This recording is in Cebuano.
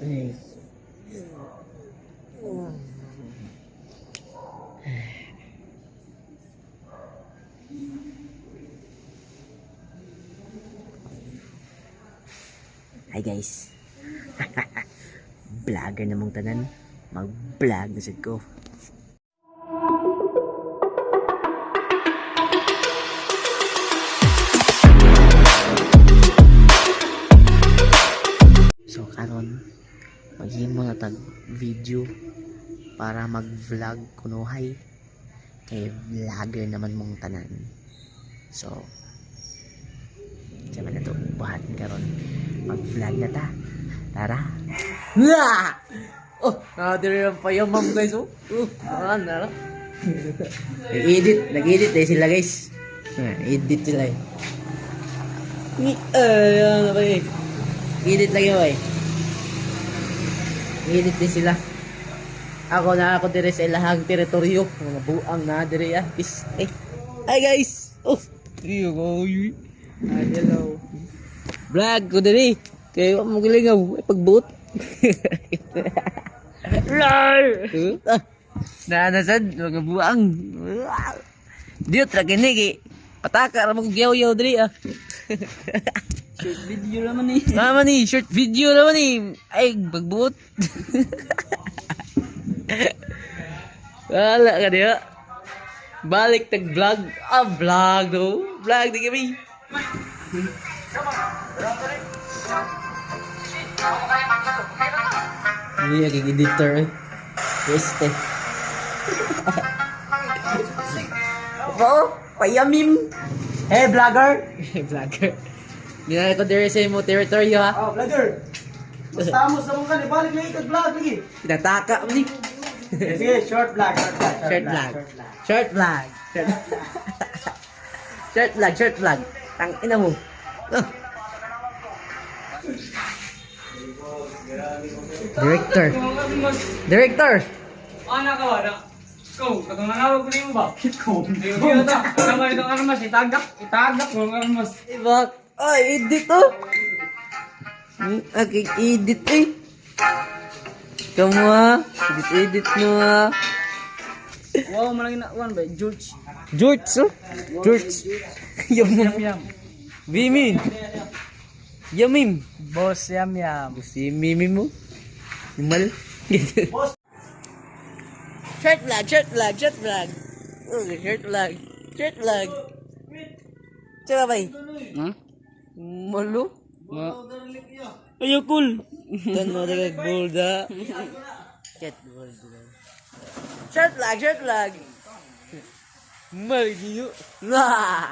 Ay. Hi guys. Vlogger namong tanan. Mag-vlog na sad ko. So karon maghimo na tag video para mag-vlog kunuhay kay vlogger naman mong tanan. So sama na to buhatin karon mag-vlog na ta. Tara. Wah! Oh, nakadiri ang payamam guys oh. Oh, ano? Nag-edit, nag-edit dahil sila guys. Ah, edit sila eh. Ni eh, ano ba eh? Edit lagi ba eh? Edit din sila. Ako na ako dire sa ilahang teritoryo, mga buang na dire ah. Is eh. Hi guys. Oh, iyo ko. Hi, hello. Vlog ko dire. Kay wa mo gilingaw ay pagbuot. Lol. Ah, Naanasad mga buang. Diyo tra kini kay pataka ra mo gyaw-yaw diri ah. Short video naman eh. Mama ni, short video naman ni. Ay, pagbuot. Wala ka diya. Balik tag vlog. Ah, vlog do. Vlog di kami. Hindi naging editor eh. Yes, eh. Oo, payamim. Hey, vlogger! Vlogger. Ginala ko diri sa imo territory ha. Oh, vlogger! Basta mo sa mong balik lagi kag vlog lagi. Tinataka mo ni. Sige, short vlog, short vlog, Short vlog. Short vlog. Short vlog, short vlog. Tang ina mo. Ah. Director. Director. Ana ka wala. Ko, katong nanawag ko nimo ba? Ko. Di ta. Tama itong armas itagak, itagak mo ang armas. Ibak. Ay, edit oh. Aking edit eh. Kamu ah. Edit edit mo ah. Wow, malaki na one by George. George oh. George. Yum. Yam. Bimin. Yamim. Boss yam yam. Si Mimi mo. Mal. Short vlog, short vlog, short vlog. Oh, short vlog. Short vlog. Tsaka bay. Ha? Malo? Ayo cool. Tan mo daga golda. Ket golda. Short vlog, short vlog. Mal giyo. Nah.